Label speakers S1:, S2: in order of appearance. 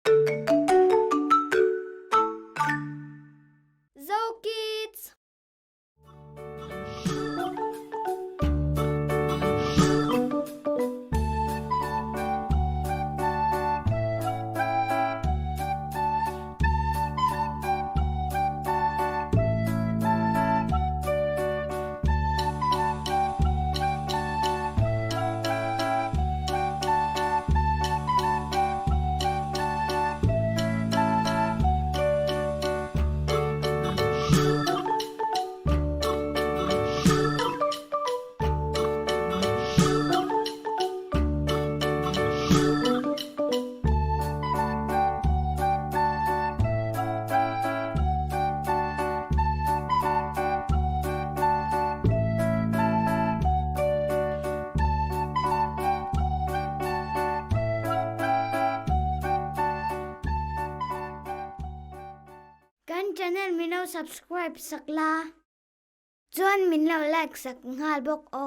S1: Zo Kids! Kan channel min lo subscribe sak la, chuan min lo like sak nghal bawk aw.